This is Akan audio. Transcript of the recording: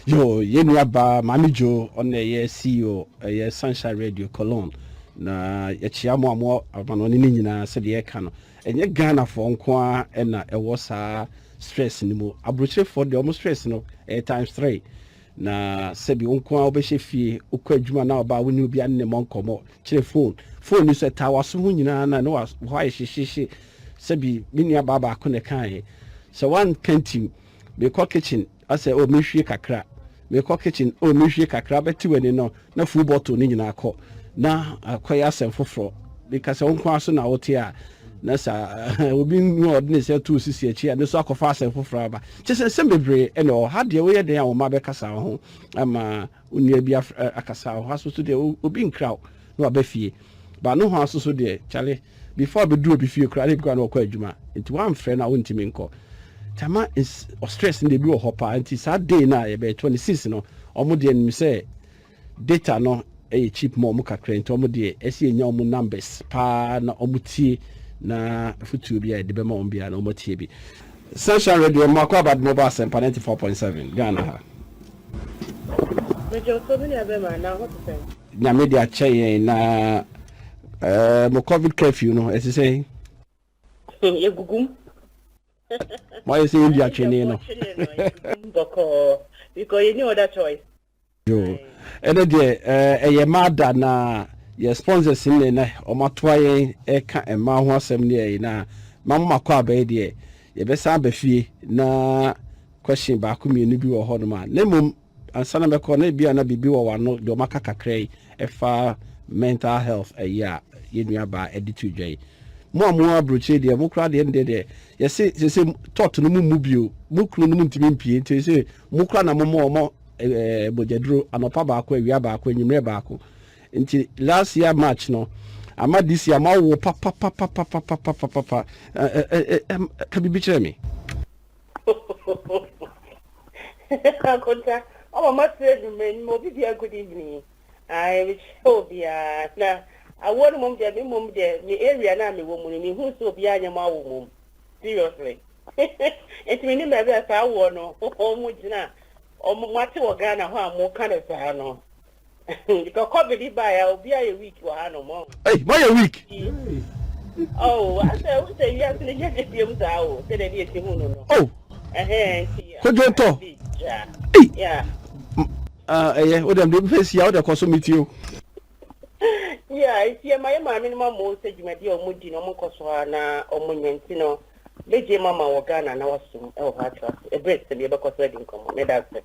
Yo, yɛn nua baa Maame Jo, ɔno na ɛyɛ CEO ɛyɛ Sunshine Radio Cologne, na yɛkyia mo a mo amanɔne no nyinaa. Sɛdeɛ yɛka no, ɛnyɛ Ghanafoɔ nko ara ɛna ɛwɔ saa stress no mu. Aburokyerefoɔ deɛ, ɔmo stress no ɛyɛ times three. Na sɛbi wo nko ara wobɛhyɛ fie, wokɔ adwuma na ɔbaa wo ne obi ane ne mmɔ nkɔmmɔ kyerɛ phone, phone ni so ɛtaa waso ho nyinaa na ne hɔ ayɛ hyehyehye. Sɛbi me nua baa baako na ɛkaeɛ sɛ wanka ntim, mekɔ kitchen asɛ o mehwie kakra, mekɔ kitchen o mehwie kakra, bɛte w'ani no na full bottle ne nyinaa kɔ na akɔyɛ asɛm foforɔ. Bika sɛ wo nko ara so na wote a, na sa obi nu a ɔde ne nsa to sisi akyi a, ne so akɔfa asɛm foforɔ aba. Kyɛ sɛ nsɛm bebree ɛna ɛwɔ ha deɛ, woyɛ den a, wo mma bɛkasa wo ho ama wo nua bi akasa wo ho aso so deɛ, obi nkra wo na waba fie ba no ho aso so deɛ. Kyale, before abɛduru obi fie koraa, ne bi koraa na ɔkɔ adwuma, nti woamfrɛ no a, wontumi nkɔ tama. Stress no deɛ, bi wɔ hɔ paa. Nti saa day no a yɛbɛyɛ 26 no, ɔmo deɛ nim sɛ data no ɛyɛ cheap ma ɔmo kakra, nti ɔmo deɛ ɛsi enya ɔmo numbers paa na ɔmo tie na fotuo bi a yɛde bɛma ɔmo biara na ɔmo tie bi. Sunshine Radio mo akɔ abad mobile Asɛmpa 94.7 Ghana ha. Mejọ so mi ni abɛma na ho te sɛn? Nyame de akyɛ yɛn na mo COVID curfew no ɛte sɛn? Yɛgugum. Mo ayɛ sɛ India twene no. Yɛgugum bɔkɔɔ because you no other choice. Yo, ɛnɛ deɛ ɛyɛ mmaa da na yɛ sponsors ne na ɔmo atoa yɛn ɛka mmaa ho asɛm ne ɛyi na maa mo makɔ abɛɛ deɛ, yɛbɛsan aba fie na question baako mmienu bi wɔ hɔnom a, na mmom ansa na bɛkɔ na ebi a na biribi wɔ w'ano deɛ, ɔmo aka kakra yi ɛfa mental health ɛyi a yɛn nua baa ɛde to dwa yi. Mo a mo aburokyire deɛ, mo kora deɛ no deɛ yɛse sese tɔt no mu mu bio, mo kunu no mu ntumi mpie, nti sɛ mo kora na mo mo ɔmo mogyaduro anɔpa baako, awia baako, anwummerɛ baako. Nti last year March no ama this year mo awo papapapapapapapa. ɛɛ ɛɛ ɛ ka biribi kyerɛ me. Akonta, ɔma masere adwuma anim obi bia. Good evening. Ae, mekyerɛ obiara na awoɔ no mmom deɛ, me mmom deɛ, me area no a mewɔ mu no, mehu sɛ obiara nyɛ mo awo mmom, seriously. Nti menim baabi a saa awoɔ no ɔmo gyina, ɔmo mate wɔ Ghana hɔ a moka no saa no, because COVID baeɛ a, obiara yɛ weak wɔ ha nom ɔ. Ɛy, mo ayɛ weak? Oh, asɛ wo sɛ wiase no nyɛ de biom saa o, sɛdeɛ de yɛsi hu no. Oh. Ɛhɛn, nti Kodwo ntɔ. Yeah. Ei. Yeah. Ɛyɛ o dɛm de fɛ si a o de kɔ so mi ti o. Yeah, nti yɛma yɛ maame no ma mo sɛ dwumadi a ɔmo di no, ɔmo nkɔ so a na ɔmo nyɛ. Nti no megye mama wɔ Ghana na wasom ɛwɔ hɔ atra so ɛberɛ sɛm yɛbɛkɔ so adi nkɔmmɔ. Meda ase.